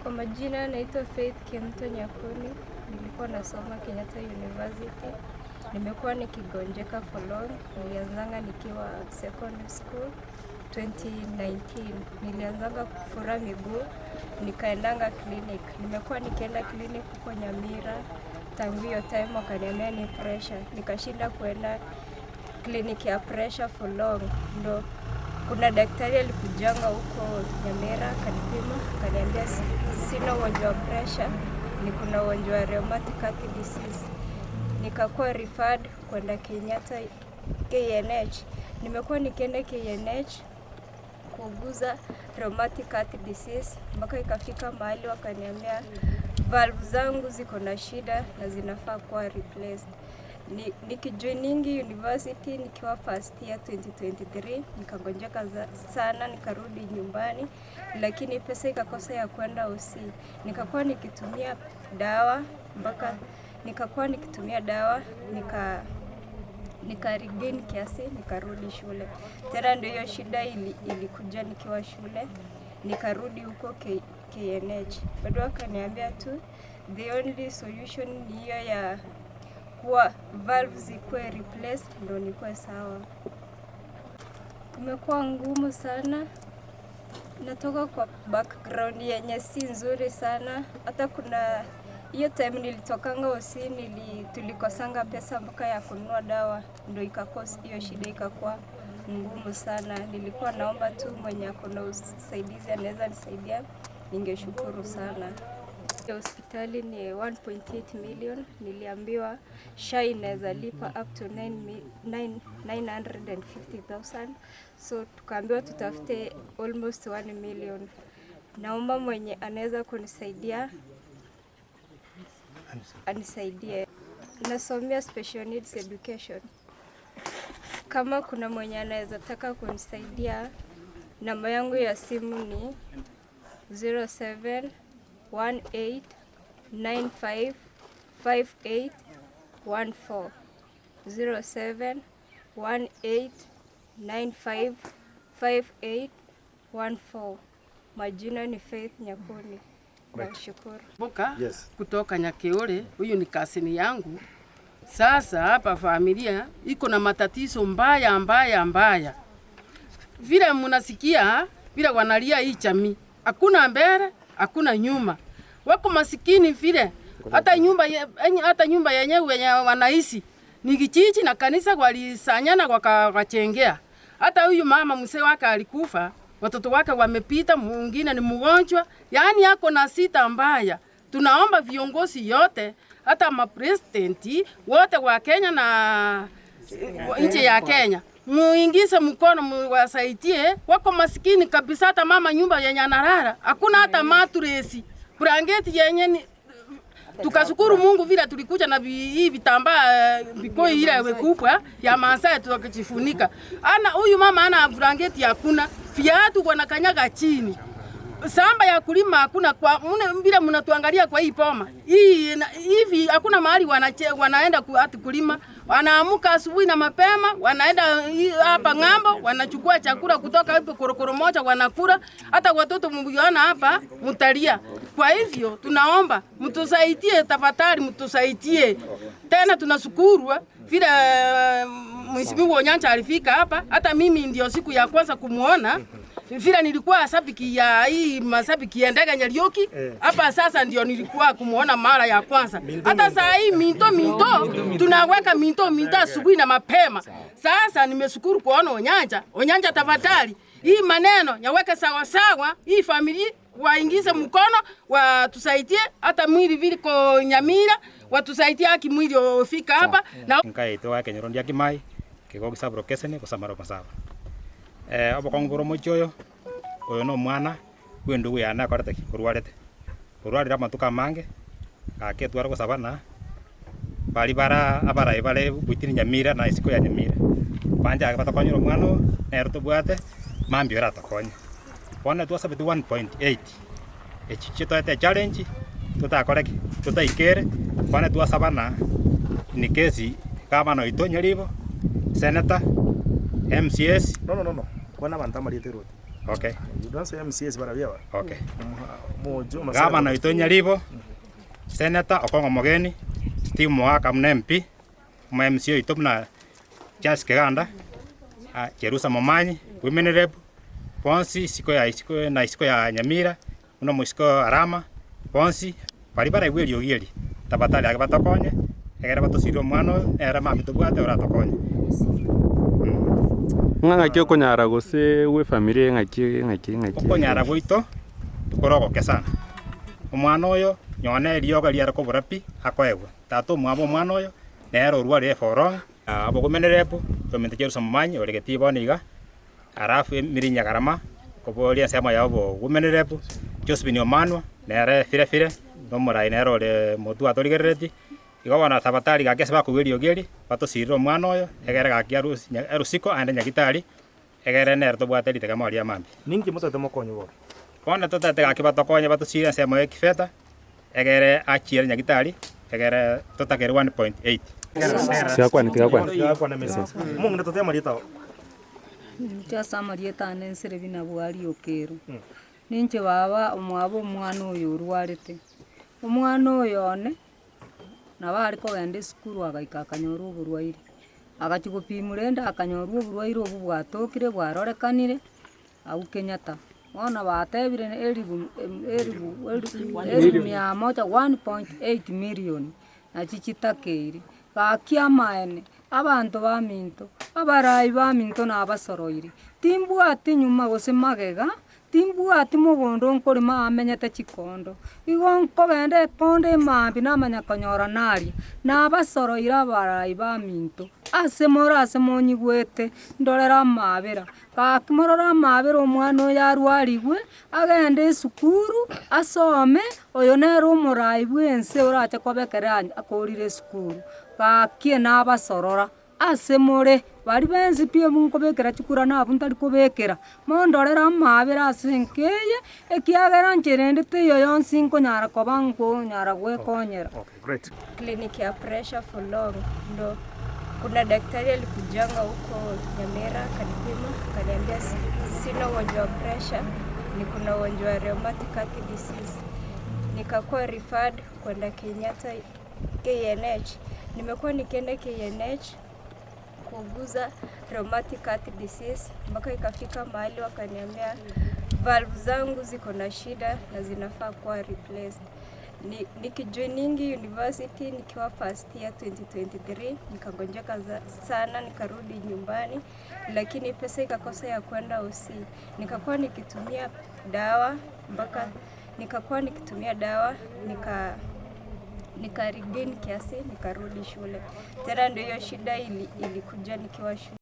Kwa majina naitwa Faith Kimto Nyakuni, nilikuwa nasoma Kenyatta University. Nimekuwa nikigonjeka for long, nilianzanga nikiwa secondary school 2019. Nilianzanga kufura miguu, nikaendanga clinic. Nimekuwa nikienda clinic huko Nyamira tangu hiyo time, wakaniambia ni pressure. Nikashinda kuenda clinic ya pressure for long, ndo kuna daktari alikujanga huko Nyamira akanipima, akaniambia sina ugonjwa wa pressure, ni kuna ugonjwa wa rheumatic heart disease. Nikakuwa referred kwenda Kenyatta KNH. Nimekuwa nikienda KNH kuuguza rheumatic heart disease mpaka ikafika mahali wakaniambia valve zangu ziko na shida na zinafaa kuwa replaced. Nikijoiningi university nikiwa first year 2023 nikagonjeka sana, nikarudi nyumbani, lakini pesa ikakosa ya kwenda hosi. Nikakuwa nikitumia dawa mpaka nikakuwa nikitumia dawa nika regain kiasi, nikarudi shule tena. Ndio hiyo shida ilikuja nikiwa shule, nikarudi huko KNH, bado wakaniambia tu the only solution ni hiyo ya kuwa valve zikuwe replaced ndo nikuwe sawa. Imekuwa ngumu sana, natoka kwa background yenye si nzuri sana. Hata kuna hiyo time nilitokanga hosi tulikosanga pesa mpaka ya kununua dawa, ndo ikakosa hiyo shida ikakuwa ngumu sana. Nilikuwa naomba tu mwenye ako na usaidizi anaweza nisaidia, ningeshukuru sana. Ya hospitali ni 1.8 million. Niliambiwa SHA inaweza lipa up to 950,000, so tukaambiwa tutafute almost 1 million. Naomba mwenye anaweza kunisaidia anisaidie. Nasomea special needs education. Kama kuna mwenye anaweza taka kunisaidia, namba yangu ya simu ni 0718955814, 0718955814. Majina ni Faith Nyakuni. Nashukuru. Boka Yes. kutoka Nyakeore, huyu ni cousin yangu. Sasa hapa familia iko na matatizo mbaya mbaya mbaya, vile mnasikia vile wanalia hii jamii, hakuna mbele hakuna nyuma, wako masikini vile hata nyumba yenyewe wenye wanaishi ni kijiji na kanisa walisanyana wakachengea. Hata huyu mama mzee wake alikufa, watoto wake wamepita, mwingine ni mgonjwa, yaani ako na sita mbaya. Tunaomba viongozi yote, hata mapresidenti wote wa Kenya na nchi ya Kenya muingize mkono, muwasaidie, wako masikini kabisa. Hata mama nyumba yenye analala hakuna hata matresi, blanketi yenye ni tukashukuru Mungu vile tulikuja na hii vitambaa vikoi ile kubwa ya Maasai tukajifunika. Ana huyu mama ana blanketi hakuna, viatu wanakanyaga chini. Samba ya kulima hakuna kwa mune vile mnatuangalia kwa hii poma. Hii hivi hakuna mahali wanaenda ati kulima. Wanaamuka asubuhi na mapema, wanaenda hapa ng'ambo, wanachukua chakula kutoka hapo korokoro moja wanakula. Hata watoto mkiona hapa mtalia. Kwa hivyo tunaomba mtusaidie, tafadhali mtusaidie. Tena tunashukuru vile Mheshimiwa Onyancha alifika hapa. Hata mimi ndio siku ya kwanza kumuona. Vile nilikuwa sabiki ya hii masabiki ya Ndege Nyarioki hapa, sasa ndio nilikuwa kumuona mara ya kwanza. Hata saa hii minto minto tunaweka minto minto asubuhi na mapema. Sasa nimeshukuru kuona Onyancha. Onyancha, tafadhali hii maneno yaweke sawa sawa, hii familia waingize mkono watusaidie, hata mwili vile Nyamira watusaidie haki mwili ufika hapa na nkaito wa kenyoro ndia kimai kigo gisaburo kesene gosamaro masaba obokong'u boro mochi oyo oyo no omwana bwa endugu yane akorete ki orwarete orwarire amatuko amange gaki tware gosaba na bari bara abarai bare bwitini Nyamira na isiko ya Nyamira banjage batokonyera omwana oyo nere tobwate mambia oratokonye bono twasabete 1.8 echi chitoete challenge totakore ki totaikere bono twasaba na in case gavana oito Nyaribo, senator, MCAs. No, no, no, no. Kwana bantu amariete roti. Okay. You don't say MCAs bara bia. Okay. Mojo Gavana oito Nyaribo, Senator Okong'o Mogeni, Steve Mwaka muna MP, omo MCA oito buna Charles Kiganda, Jerusa Momanyi, Women Rep, bonsi isiko ya isiko na isiko ya Nyamira, buna omosiko Arama, bonsi, baria baraigwa eriogi eri, tabatari ake batokonye, ekere batosirire omwana oyo, nere mambia tobwate oratokonye. Ng'a ng'aki okonyara gose gwa efamiri ng'aki ng'aki ng'aki. Okonyara gwaito kore ogoke sana. Omwana oyo nyone eriogo riare kobora pi akoegwa. Tata omwabo omwana oyo nere orwarire eforong abogomenere epo ominto Jerusa Momanyi ore getii bono iga alafu Emily Nyagarama koboria ensemo yabo obogomenere epo Josephine Omanwa nere fire fire na omorai nere ore motwe atorigerereti igo bono tabatari gaki ase bakogwa eriogi eri batosirire omwana oyo egere gaki arusiko aende nyagitari egere nere tobwate ritegemo ria mambia. Ninki motete mokonyo bono. Bono totete gaki batokonye batosire ensemo ya ekifeta egere achiere nyagitari egere totakere 1.8. Tigakwani tigakwani. Yakwana message. Mungu ndototea marieta. Nchasa amarieta ane nsere bina bwari okero. Ninche baba omwabo omwana oyo orwarete. Omwana oyo one nabo are kogenda esukuru agaika akanyora oborwaire. Agachia gopimwa rende akanyora oborwaire obwo bwatokire bwarorekanire abwo Kenyatta. Bono batebire elifu elifu elifu mia moja 1.8 million nachi chitakeire. Gaki amaene abanto baminto abarai baminto nabasoroire. Timbwati nyuma gose magega timbwati mogondo nkorima amenyete chikondo. Igo nkogenda ekondo emambi namanya konyora naria nabasoroire abarai baminto ase more ase monyigwete ndorera amabera. Gaki morore amabera omwana oyo arwarigwe agende esukuru asome oyo nere omorai bwa ense orache kobekera akorire esukuru. Gaki nabasorora ase more bari bensi pi nkobekera chikura nabo ntari kobekera mondorera amabera ase enkeye ekiagera ncherende teiyo yonsi nkonyara koba nkonyara gwekonyera. Okay, great. Clinic ya pressure for long ndo kuna daktari alikujanga huko Nyamira akanipima akaniambia sina ugonjwa wa pressure, ni kuna ugonjwa wa rheumatic heart disease. Nikakuwa referred kwenda Kenyatta KNH. Nimekuwa nikienda KNH kuuguza rheumatic heart disease mpaka ikafika mahali wakaniambia valve zangu ziko na shida na zinafaa kuwa replaced. Nikijoiningi university nikiwa first year 2023 nikagonjeka sana nikarudi nyumbani, lakini pesa ikakosa ya kwenda OC. Nikakuwa nikitumia dawa mpaka nikakuwa nikitumia dawa nika regain kiasi nikarudi shule. Tena ndio hiyo shida ilikuja nikiwa shule.